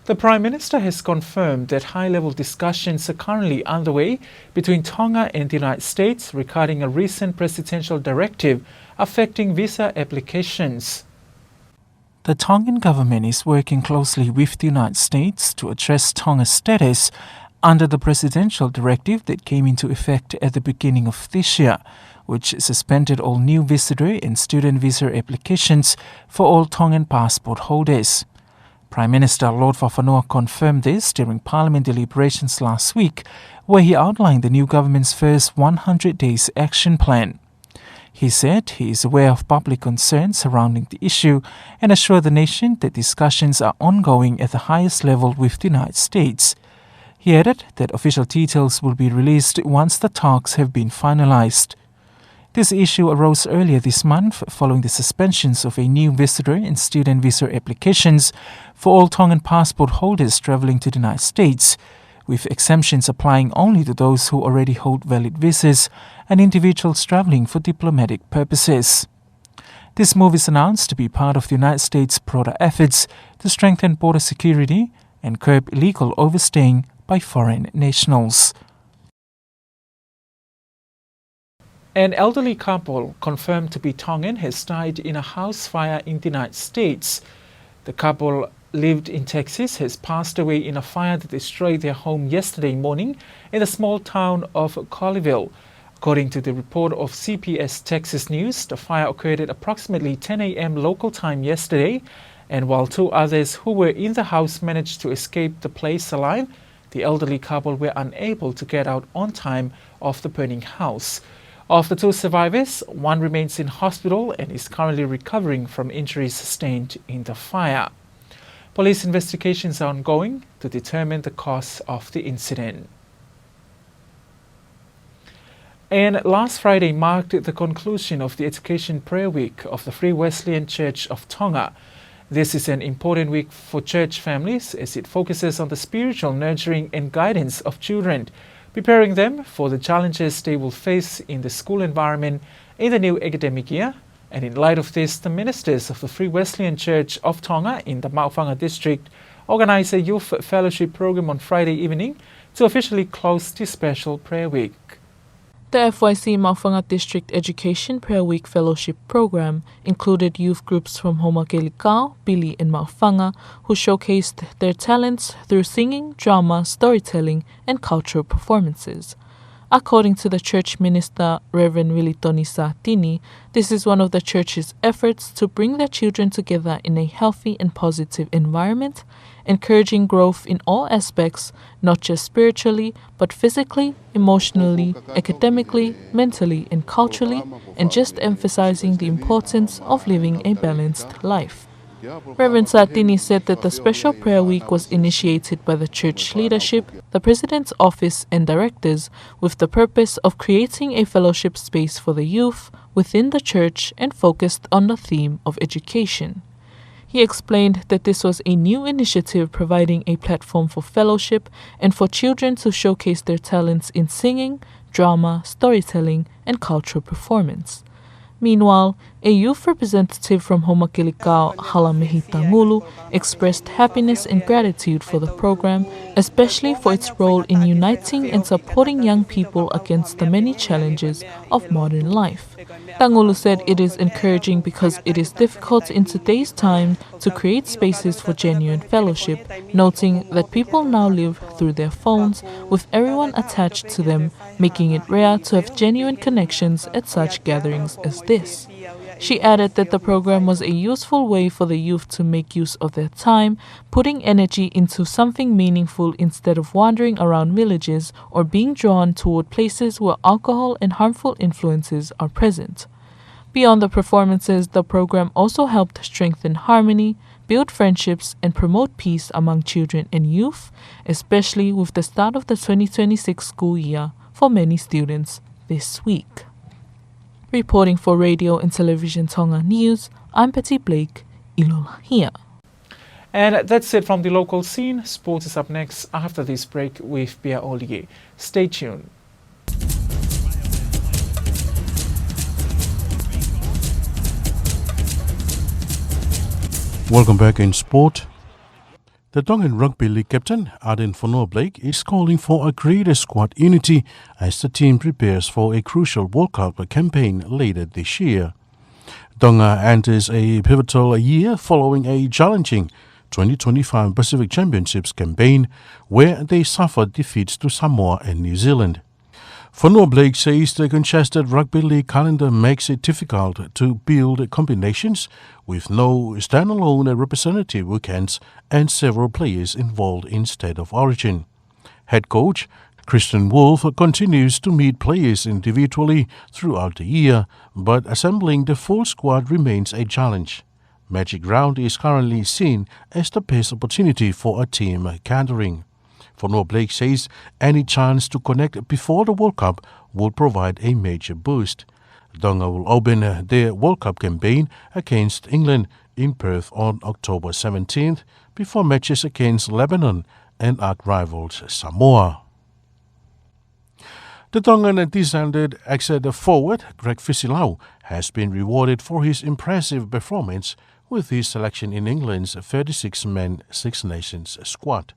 The Prime Minister has confirmed that high-level discussions are currently underway between Tonga and the United States regarding a recent presidential directive affecting visa applications. The Tongan government is working closely with the United States to address Tonga's status under the presidential directive that came into effect at the beginning of this year, which suspended all new visitor and student visa applications for all Tongan passport holders. Prime Minister Lord Fakafanua confirmed this during Parliament deliberations last week, where he outlined the new government's first one hundred days action plan. He said he is aware of public concerns surrounding the issue and assured the nation that discussions are ongoing at the highest level with the United States. He added that official details will be released once the talks have been finalized. This issue arose earlier this month following the suspensions of a new visitor and student visa applications for all Tongan passport holders traveling to the United States, with exemptions applying only to those who already hold valid visas and individuals traveling for diplomatic purposes. This move is announced to be part of the United States' broader efforts to strengthen border security and curb illegal overstaying by foreign nationals. An elderly couple confirmed to be Tongan has died in a house fire in the United States. The couple lived in Texas has passed away in a fire that destroyed their home yesterday morning in the small town of Colleyville. According to the report of C B S Texas News, the fire occurred at approximately ten a.m. local time yesterday, and while two others who were in the house managed to escape the place alive, the elderly couple were unable to get out on time of the burning house. Of the two survivors, one remains in hospital and is currently recovering from injuries sustained in the fire. Police investigations are ongoing to determine the cause of the incident. And last Friday marked the conclusion of the Education Prayer Week of the Free Wesleyan Church of Tonga. This is an important week for church families as it focuses on the spiritual nurturing and guidance of children, preparing them for the challenges they will face in the school environment in the new academic year. And in light of this, the ministers of the Free Wesleyan Church of Tonga in the Maʻufanga District organized a youth fellowship program on Friday evening to officially close this special prayer week. The F Y C Maʻufanga District Education Prayer Week Fellowship Program included youth groups from Houmakelikao, Pili, and Maʻufanga, who showcased their talents through singing, drama, storytelling, and cultural performances. According to the church minister, Reverend Rilitoni Satini, this is one of the church's efforts to bring their children together in a healthy and positive environment, encouraging growth in all aspects, not just spiritually, but physically, emotionally, academically, mentally, and culturally, and just emphasizing the importance of living a balanced life. Reverend Satini said that the special prayer week was initiated by the church leadership, the president's office, and directors with the purpose of creating a fellowship space for the youth within the church and focused on the theme of education. He explained that this was a new initiative providing a platform for fellowship and for children to showcase their talents in singing, drama, storytelling, and cultural performance. Meanwhile, a youth representative from Houmakelikao, Halamehi Tangulu, expressed happiness and gratitude for the program, especially for its role in uniting and supporting young people against the many challenges of modern life. Tangulu said it is encouraging because it is difficult in today's time to create spaces for genuine fellowship, noting that people now live through their phones, with everyone attached to them, making it rare to have genuine connections at such gatherings as this. She added that the program was a useful way for the youth to make use of their time, putting energy into something meaningful instead of wandering around villages or being drawn toward places where alcohol and harmful influences are present. Beyond the performances, the program also helped strengthen harmony, build friendships, and promote peace among children and youth, especially with the start of the twenty twenty-six school year for many students. this week. Reporting for Radio and Television Tonga News, I'm Betty Blake, ʻIlolahia. And that's it from the local scene. Sports is up next after this break with Pia Olie. Stay tuned. Welcome back in sport. The Tongan Rugby League captain, Ardent Fonua Blake, is calling for a greater squad unity as the team prepares for a crucial World Cup campaign later this year. Tonga enters a pivotal year following a challenging twenty twenty-five Pacific Championships campaign, where they suffered defeats to Samoa and New Zealand. Fonua Blake says the congested rugby league calendar makes it difficult to build combinations with no standalone representative weekends and several players involved in State of Origin. Head coach Kristian Woolf continues to meet players individually throughout the year, but assembling the full squad remains a challenge. Magic Round is currently seen as the best opportunity for a team gathering. Fonua Blake says any chance to connect before the World Cup will provide a major boost. Tonga will open their World Cup campaign against England in Perth on October seventeenth, before matches against Lebanon and arch-rivals Samoa. The Tongan descended exit forward Greg Fisilau has been rewarded for his impressive performance with his selection in England's thirty-six-man Six Nations squad.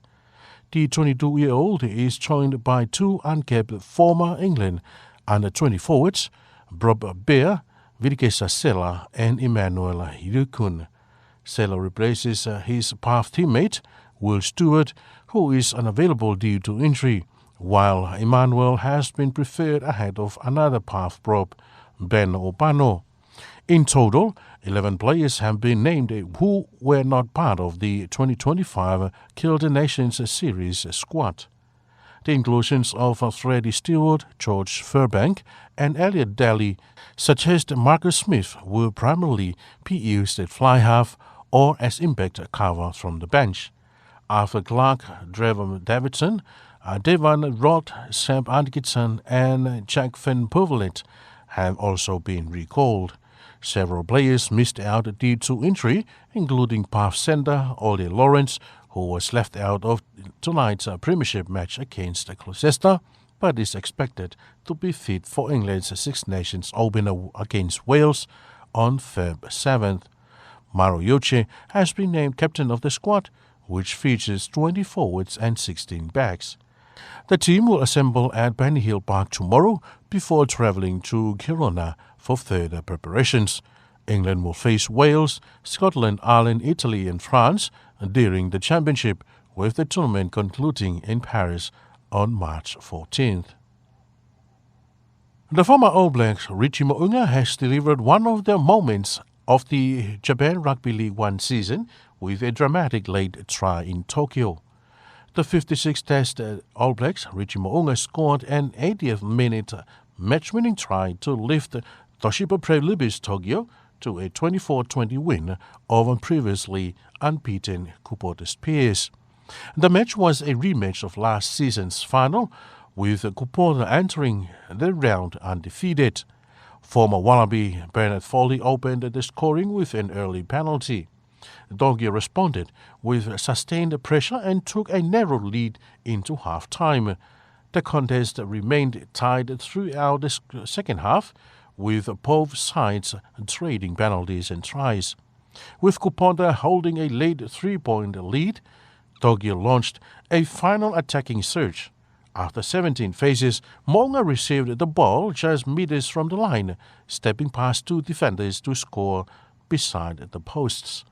The twenty-two-year-old is joined by two uncapped former England under twenty forwards, Brob Baer, Vilikesa Sela, and Emmanuel Hirikun. Sela replaces, uh, his Bath teammate, Will Stewart, who is unavailable due to injury, while Emmanuel has been preferred ahead of another Bath prop, Ben Obano. In total, eleven players have been named who were not part of the twenty twenty-five Kilt Nations Series squad. The inclusions of Freddie Steward, George Furbank, and Elliot Daly suggest Marcus Smith will primarily be used at fly half or as impact cover from the bench. Arthur Clarke, Trevor Davidson, uh, Devon Roth, Sam Atkinson, and Jack Van Poevelet have also been recalled. Several players missed out due to injury, including Bath centre Ollie Lawrence, who was left out of tonight's, uh, premiership match against Gloucester, but is expected to be fit for England's Six Nations opener against Wales on Feb seventh. Maro Ioane has been named captain of the squad, which features twenty forwards and sixteen backs. The team will assemble at Benny Hill Park tomorrow before travelling to Girona for further preparations. England will face Wales, Scotland, Ireland, Italy, and France during the championship, with the tournament concluding in Paris on March fourteenth. The former All Blacks, Richie Mo'unga, has delivered one of the moments of the Japan Rugby League One season with a dramatic late try in Tokyo. The fifty-six Test, uh, All Blacks, Richie Mo'unga, scored an eightieth minute match-winning try to lift Toshiba Brave Leopards Tokyo to a twenty-four twenty win over previously unbeaten Kupota's peers. The match was a rematch of last season's final, with Kupota entering the round undefeated. Former Wallaby Bernard Foley opened the scoring with an early penalty. Tokyo responded with sustained pressure and took a narrow lead into half-time. The contest remained tied throughout the s-, second half, with both sides trading penalties and tries. With Kupota holding a late three-point lead, Tokyo launched a final attacking surge. After seventeen phases, Mo'unga received the ball just meters from the line, stepping past two defenders to score beside the posts.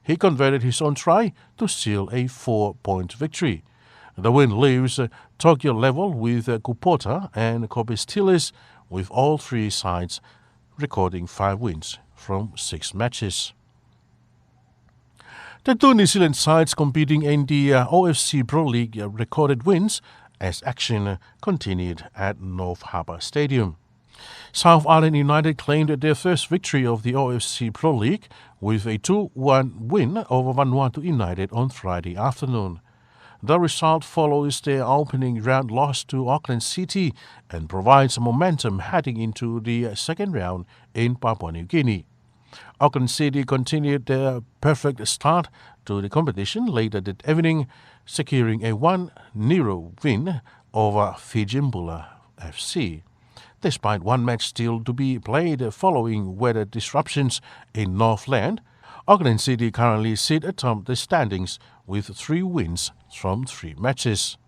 He converted his own try to seal a four-point victory. The win leaves, uh, Tokyo level with, uh, Kupota and Kobe Steelers, with all three sides recording five wins from six matches. The two New Zealand sides competing in the, uh, O F C Pro League, uh, recorded wins as action, uh, continued at North Harbour Stadium. South Island United claimed their first victory of the O F C Pro League with a two one win over Vanuatu United on Friday afternoon. The result follows their opening round loss to Auckland City and provides momentum heading into the second round in Papua New Guinea. Auckland City continued their perfect start to the competition later that evening, securing a one nil win over Fiji Bula F C. Despite one match still to be played following weather disruptions in Northland, Auckland City currently sit atop the standings with three wins from three matches.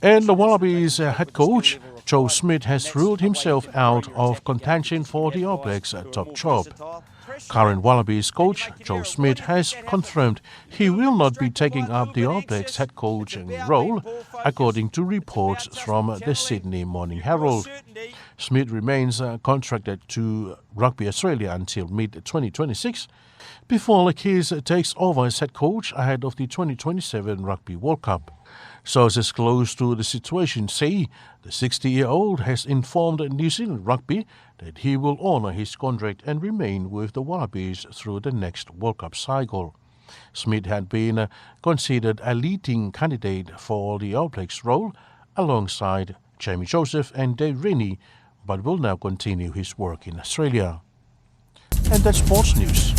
And the Wallabies, uh, head coach, Joe Schmidt, has ruled himself out of contention for the All Blacks, uh, top job. Current Wallabies coach Joe Schmidt has confirmed he will not be taking up the All Blacks head coaching role, according to reports from the Sydney Morning Herald. Schmidt remains, uh, contracted to Rugby Australia until mid twenty twenty-six, before Lakis takes over as head coach ahead of the twenty twenty-seven Rugby World Cup. Sources close to the situation say the sixty-year-old has informed New Zealand Rugby that he will honour his contract and remain with the Wallabies through the next World Cup cycle. Schmidt had been, uh, considered a leading candidate for the All Blacks role alongside Jamie Joseph and Dave Rennie, but will now continue his work in Australia. And that's sports news.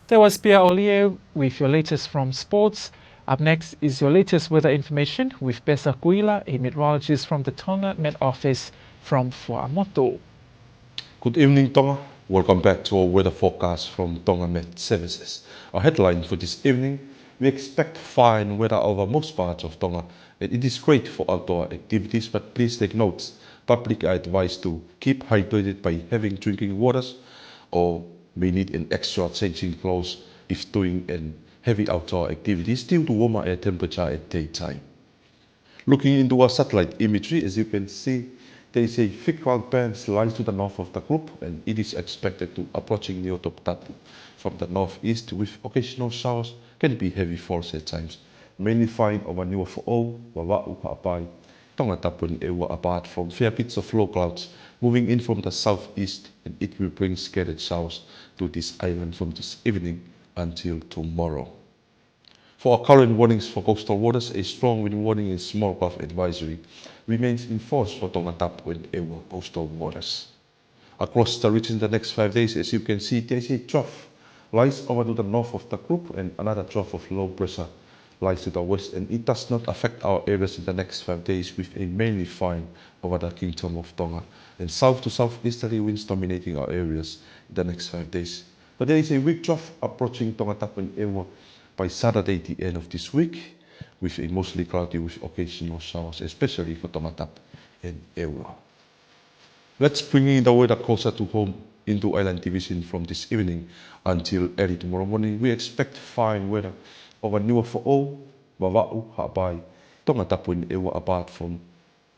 That was Pia Olie with your latest from sports. Up next is your latest weather information with Pesa Kuila, a meteorologist from the Tonga Met Office from Fuaʻamotu. Good evening, Tonga. Welcome back to our weather forecast from Tonga Met Services. Our headline for this evening: we expect fine weather over most parts of Tonga, and it is great for outdoor activities, but please take note, public are advised to keep hydrated by having drinking waters or may need an extra changing clothes if doing an heavy outdoor activities due to warmer air temperature at daytime. Looking into our satellite imagery, as you can see, there is a thick cloud bands lies to the north of the group, and it is expected to approaching Niuatoputapu from the northeast, with occasional showers, can be heavy falls at times, mainly fine over Niuafoʻou, Vavaʻu, Haʻapai, Tongatapu and ʻEua, apart from fair bits of low clouds moving in from the southeast, and it will bring scattered showers to this island from this evening until tomorrow. For our current warnings for coastal waters, a strong wind warning and small craft advisory remains in force for Tongatapu and ʻEua coastal waters. Across the region the next five days, as you can see, there is a trough lies over to the north of the group and another trough of low pressure lies to the west, and it does not affect our areas in the next five days, with a mainly fine over the Kingdom of Tonga and south to southeasterly winds dominating our areas in the next five days. But there is a weak trough approaching Tongatapu and ʻEua by Saturday, the end of this week, with a mostly cloudy with occasional showers, especially for Tongatapu and ʻEua. Let's bring in the weather closer to home into Island Division from this evening until early tomorrow morning. We expect fine weather over Niuafoʻou, Vavaʻu, Haʻapai, Tongatapu and ʻEua, apart from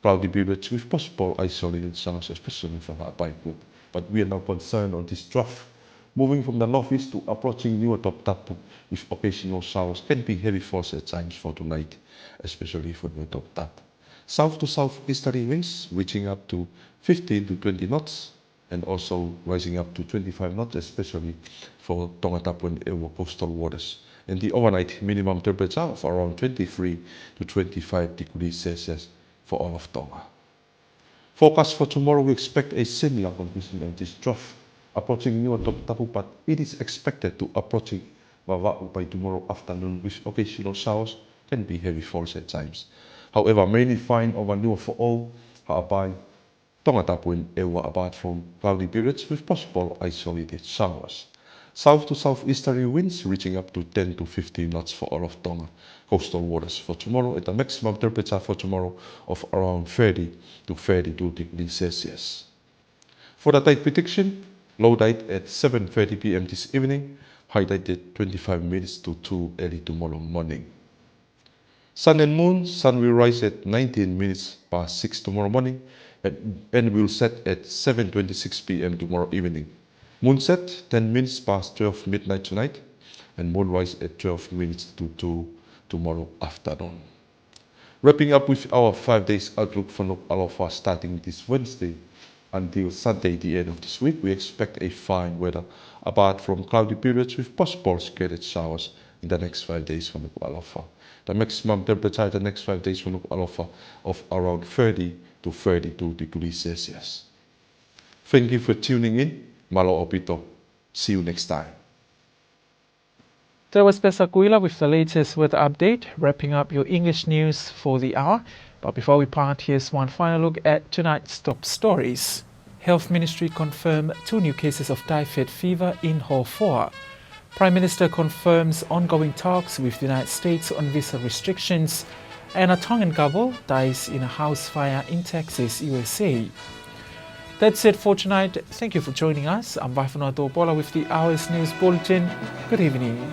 cloudy periods with possible isolated showers, especially for Haʻapai group. But we are now concerned on this trough moving from the northeast to approaching Niuatoputapu, with occasional showers can be heavy falls at times for tonight, especially for Niuatoputapu. South to southeasterly winds reaching up to fifteen to twenty knots and also rising up to twenty-five knots, especially for Tongatapu and ʻEua coastal waters. And the overnight minimum temperature of around twenty-three to twenty-five degrees Celsius for all of Tonga. Forecast for tomorrow, we expect a similar condition of this trough approaching Niuatoputapu, but it is expected to approaching Vavaʻu by tomorrow afternoon, with occasional showers can be heavy falls at times. However, mainly fine over Niuafoʻou, Haʻapai, Tongatapu and ʻEua, apart from cloudy periods with possible isolated showers. South to southeasterly winds reaching up to ten to fifteen knots for all of Tonga coastal waters for tomorrow, at a maximum temperature for tomorrow of around thirty to thirty-two degrees Celsius. For the tide prediction, low tide at seven thirty P M this evening, high tide at twenty-five minutes to two early tomorrow morning. Sun and moon, sun will rise at nineteen minutes past six tomorrow morning and, and will set at seven twenty-six P M tomorrow evening. Moon set ten minutes past twelve midnight tonight and moon rise at twelve minutes to two tomorrow afternoon. Wrapping up with our five days outlook for Nukuʻalofa starting this Wednesday. until Sunday, the end of this week. We expect a fine weather, apart from cloudy periods with possible scattered showers in the next five days for Nukuʻalofa. The maximum temperature in the next five days for Nukuʻalofa of around thirty to thirty-two degrees Celsius. Thank you for tuning in. Mālō ʻaupito. See you next time. That was Pesa Kuila with the latest weather update, wrapping up your English news for the hour. But before we part, here's one final look at tonight's top stories. Health Ministry confirm two new cases of typhoid fever in Hofoa. Prime Minister confirms ongoing talks with the United States on visa restrictions. And a Tongan couple dies in a house fire in Texas, U S A. That's it for tonight. Thank you for joining us. I'm Vaifanua Topola with the hour's news bulletin. Good evening.